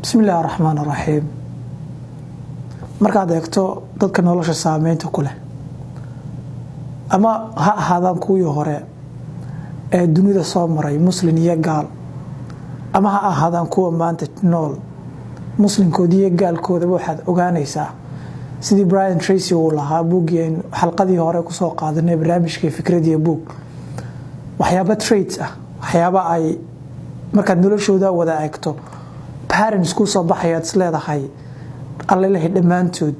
Bismi illaahi raxmaan raxiim. Markaad eegto dadka nolosha saameynta ku leh, ama ha ahaadaan kuwii hore ee dunida soo maray, muslin iyo gaal, ama ha ahaadaan kuwa maanta nool, muslimkooda iyo gaalkoodaba, waxaad ogaanaysaa sidii Brian Tracy uu lahaa buuggii aynu xalqadii hore kusoo qaadanay, barnaamijkii Fikradiyo Buug, waxyaaba traits ah, waxyaaba ay markaad noloshooda wada eegto patterns kuu soo baxayaad is leedahay allalahi dhammaantood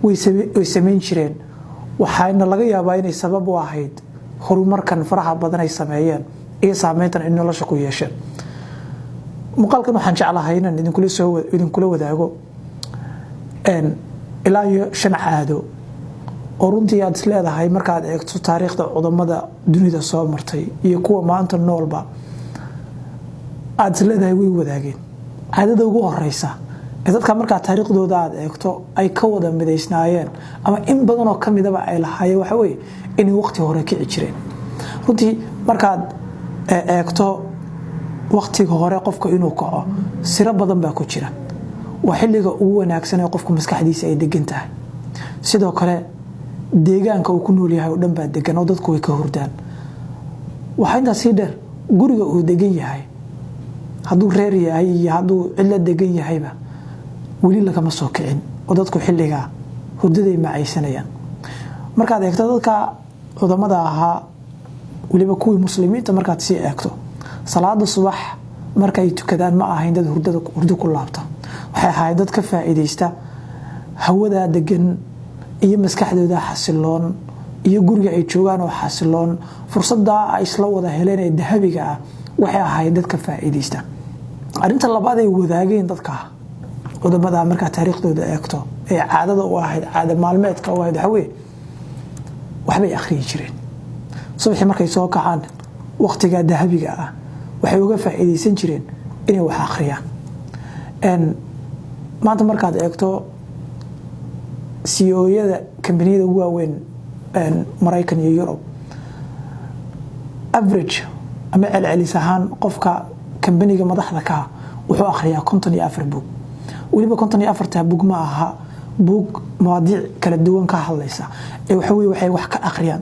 way samayn jireen. Waxaana laga yaabaa inay sabab u ahayd horumarkan faraha badan ay sameeyeen iyo saameyntan ay nolosha ku yeesheen. Muuqaalkan waxaan jeclahay inaan idinkula wadaago ilaa iyo shan caado oo runtii aad is leedahay markaad eegto taariikhda cudamada dunida soo martay iyo kuwa maanta noolba, aada is leedahay way wadaageen. Caadada ugu horeysa ee dadka markaa taariikhdooda aad eegto ay ka wada midaysnaayeen ama in badanoo kamidaba ay lahaayeen, waxa weye inay waqti hore kici jireen. Runtii markaad eegto waqtiga hore qofka inuu kaco, siro badan baa ku jira. Waa xilliga ugu wanaagsan ee qofku maskaxdiisa ay degan tahay. Sidoo kale deegaanka uu ku nool yahay oo dhan baa degan oo dadku way ka hurdaan. Waxaa intaas sii dheer, guriga uu degan yahay, hadduu reer yahay iyo hadduu cidla degan yahayba, weli lagama soo kicin oo dadku xilligaa hurdaday macaysanayaan. Markaad eegto dadka cudamada ahaa, weliba kuwii muslimiinta markaad sii eegto, salaada subax markay tukadaan ma ahayn dad hurdo ku laabta. Waxay ahaayeen dad ka faa'iidaysta hawadaa degan iyo maskaxdooda xasiloon iyo guriga ay joogaan oo xasiloon. Fursadaa ay isla wada heleen ee dahabiga ah waxay ahaayeen dad ka faa'iidaysta. Arrinta labaad ay wadaageen dadka cudamada markaa taariikhdooda eegto ee caadada u ahayd, caada maalmeedka u ahayd, waxaa weye waxbay akhriyi jireen. Subaxii markay soo kacaan, waqtigaa dahabiga ah waxay uga faa'iidaysan jireen inay wax akhriyaan. Maanta markaad eegto CEO-yada kambaniyada ugu waaweyn Maraykan iyo Yurub, average ama celcelis ahaan qofka kambaniga madaxda ka wuxuu akhriyaa 54 buug. Weliba 54-ta buug ma aha buug mawaadiic kala duwan ka hadlaysa ee waxa weye waxay wax ka akhriyaan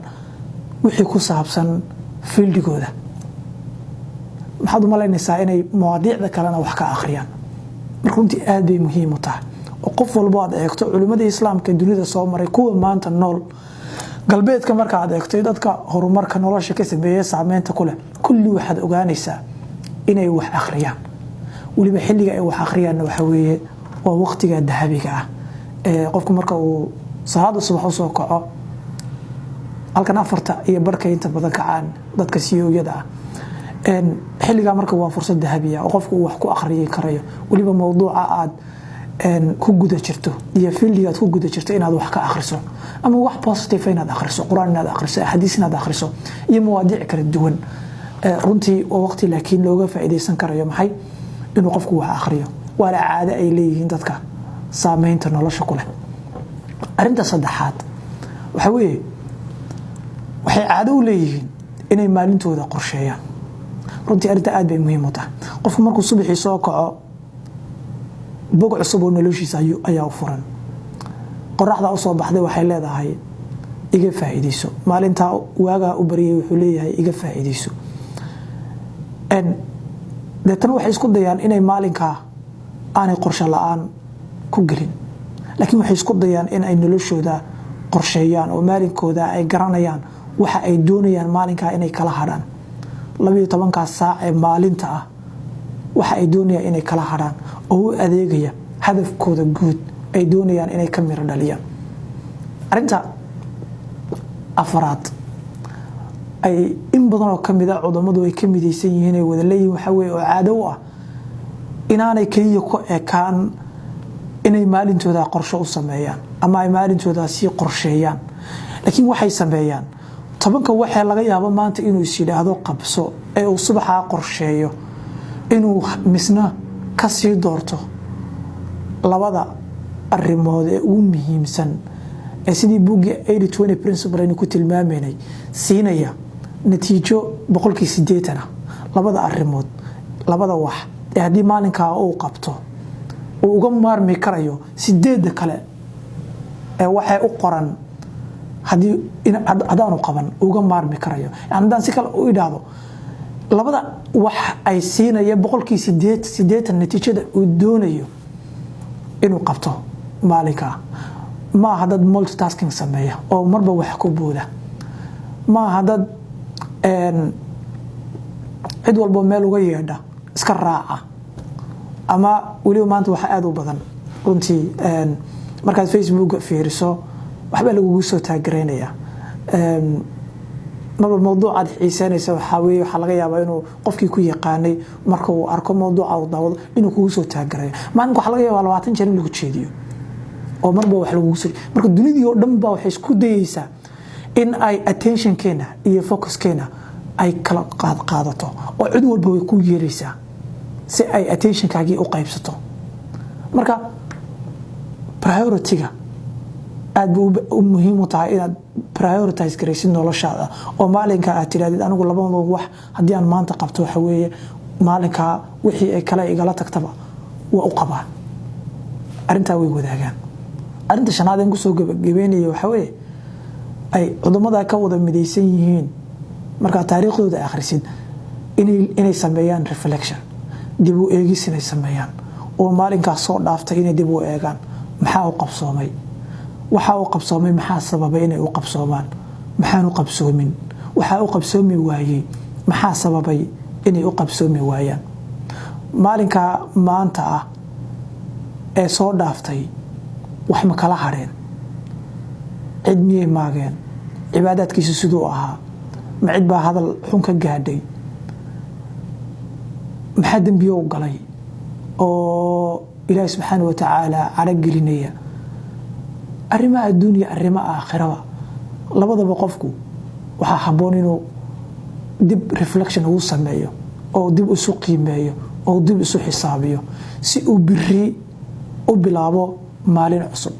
wixii ku saabsan field-igooda. Maxaad u malaynaysaa inay mawaadiicda kalena wax ka akhriyaan? Marka runtii aad bay muhiim u tahay oo qof walbo aad eegto culimmadii islaamka dunida soo maray, kuwa maanta nool, galbeedka marka aad eegto, dadka horumarka nolosha ka sameeya, saameynta kuleh, kulli waxaad ogaanaysaa inay wax akhriyaan. Weliba xilliga ay wax akhriyaanna waxa weeye waa waqtiga dahabiga ah ee qofku marka uu salaada subax usoo kaco. Halkan 4:30 inta badan kacaan dadka CEO-yada ah. Xilligaa marka waa fursad dahabiya oo qofku uu wax ku akhriyi karayo, weliba mowduuca aad ku guda jirto iyo field-iga aad ku guda jirto inaad wax ka akhriso, ama wax positive inaad akhriso, qur-aan inaad akhriso, axaadiis inaad akhriso iyo mawaadiic kala duwan. Runtii waa waqti laakiin looga faa'iidaysan karayo maxay inuu qofku wax akhriyo, waana caado ay leeyihiin dadka saameynta nolosha ku leh. Arrinta saddexaad waxa weeye waxay caado u leeyihiin inay maalintooda qorsheeyaan. Runtii arrinta aad bay muhiim u tahay. Qofku markuu subaxii soo kaco, bog cusub oo noloshiisa ayaa u furan. Qoraxda usoo baxday waxay leedahay iga faa'iidayso. Maalintaa waagaa u baryay wuxuu leeyahay iga faa'iidayso. Deetana waxay isku dayaan inay maalinkaa aanay qorshe la-aan ku gelin, laakiin waxay isku dayaan in ay noloshooda qorsheeyaan oo maalinkooda ay garanayaan waxa ay doonayaan maalinkaa inay kala hadhaan, 12-kaas saac ee maalinta ah waxa ay doonayaan inay kala hadhaan oo u adeegaya hadafkooda guud ay doonayaan inay ka miro dhaliyaan. Arinta afaraad ay in badan oo kamida cudamadu ay ka midaysan yihiin, ay wada leeyihin, waxaa weye oo caado u ah inaanay keliya ku ekaan inay maalintooda qorsho u sameeyaan ama ay maalintooda sii qorsheeyaan, laakiin waxay sameeyaan 10-ka waxaa laga yaabo maanta inuu is yidhaahdo qabso ee uu subaxaa qorsheeyo, inuu misna kasii doorto labada arimood ee ugu muhiimsan ee sidii buuggii 80/20 principle aynu ku tilmaamaynay siinaya natiijo 80% ah. Labada arimood, labada wax ee haddii maalinkaa uu qabto Uu uga maarmi karayo sideedda kale ee waxay u qoran haddii haddaanu qaban uga maarmi karayo. Yani haddaan si kale u idhaahdo, labada wax ay siinaya 80% natiijada uu doonayo inuu qabto maalinkaa ma aha dad multitasking sameeya oo marba wax ku booda, ma aha dad cid walbo meel uga yeedha iska raaca. Ama weliba maanta waxaa aada u badan runtii, markaad Facebook fiiriso waxbaa lagugu soo taagaraynaya. Marba mawduucaad xiiseynaysa waxaa weye, waxaa laga yaabaa inuu qofkii ku yaqaanay marka uu arko mawduuca uu daawado inuu kugu soo taagarayo. Maalinka waxaa laga yaabaa 20 jeer in lagu jeediyo oo marba wax lagugu soo. Marka dunidii oo dhan baa waxay isku dayeysaa in ay attentionkeena iyo focuskeena ay kala qaadato, oo cid walba way ku yeeraysaa si ay attentionkaagii u qaybsato. Marka priority-ga aad buu u muhiim u tahay inaad prioritize garaysid noloshaada, oo maalinka aad tirahdid, "Anigu labadaba wax haddii aan maanta qabto, waxa weeye maalinkaa wixii ay kale igala tagtaba waa u qabaa." Arrintaa way wadaagaan. Arrinta shanaad aan kusoo gabagabeynaya waxaa weeye ay cudamada ka wada midaysan yihiin, markaad taariikhdooda akhrisid, inay sameeyaan reflection, dib u eegis inay sameeyaan, oo maalinkaas soo dhaaftay inay dib u eegaan. Maxaa u qabsoomay? Waxaa u qabsoomay maxaa sababay inay u qabsoomaan? Maxaan u qabsoomin? Waxaa u qabsoomi waayey maxaa sababay inay u qabsoomi waayaan? Maalinka maanta ah ee soo dhaaftay wax ma kala hadheen? Cid miyay maageen? Cibaadaadkiisu siduu ahaa? Ma cid baa hadal xun ka gaadhay? Maxaa dembiyo u galay oo Ilaahi subxaana wa tacaala cadho gelinaya? Arrimaha adduunya, arrimo aakhiraba, labadaba qofku waxaa habboon inuu dib reflection ugu sameeyo oo dib isu qiimeeyo oo dib isu xisaabiyo si uu biri u bilaabo maalin cusub.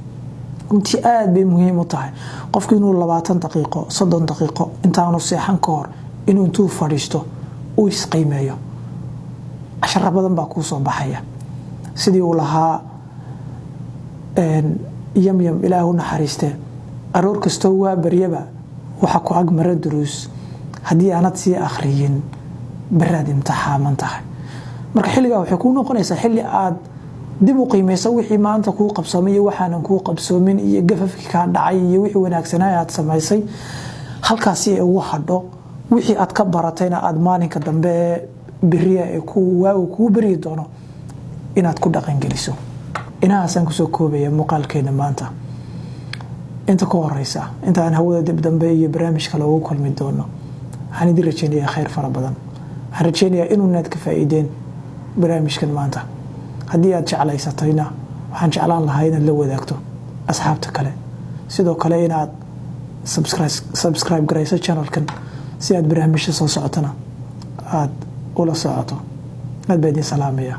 Runtii aada bay muhiim u tahay qofku inuu 20 daqiiqo, 30 daqiiqo intaanu seexan ka hor inuu intuu fadhiisto uu isqiimeeyo. Casharo badan baa kuu soo baxaya. Sidii uu lahaa Yamyam, Ilaah u naxariistee, "Aroor kastoo waa baryaba waxa ku ag mara duruus, haddii aanad sii akhriyin baraad imtixaaman tahay." Marka xilligaa waxay kuu noqonaysaa xilli aad dib u qiimeyso wixii maanta kuu qabsoomay iyo waxaanan kuu qabsoomin iyo gafafkii kaa dhacay iyo wixii wanaagsanaa aad samaysay, halkaasi ay ugu hadho. Wixii aad ka baratayna aad maalinka dambe ee beriya ee waagu kuu beryi doono inaad ku dhaqangeliso. Inahaasaan kusoo koobaya muuqaalkeena maanta. Inta ka horeysa inta aan hawada dib dambe iyo barnaamij kale ugu kulmi doono, waxaan idin rajeynayaa khayr fara badan. Waxaan rajeynayaa inuunaad ka faa'iideen barnaamijkan maanta. Haddii aad jeclaysatayna, waxaan jeclaan lahaa inaad la wadaagto asxaabta kale, sidoo kale inaad subscribe garayso channelkan si aad barnaamijka soo socotana aad ula socoto. Aad baa idin salaamaya.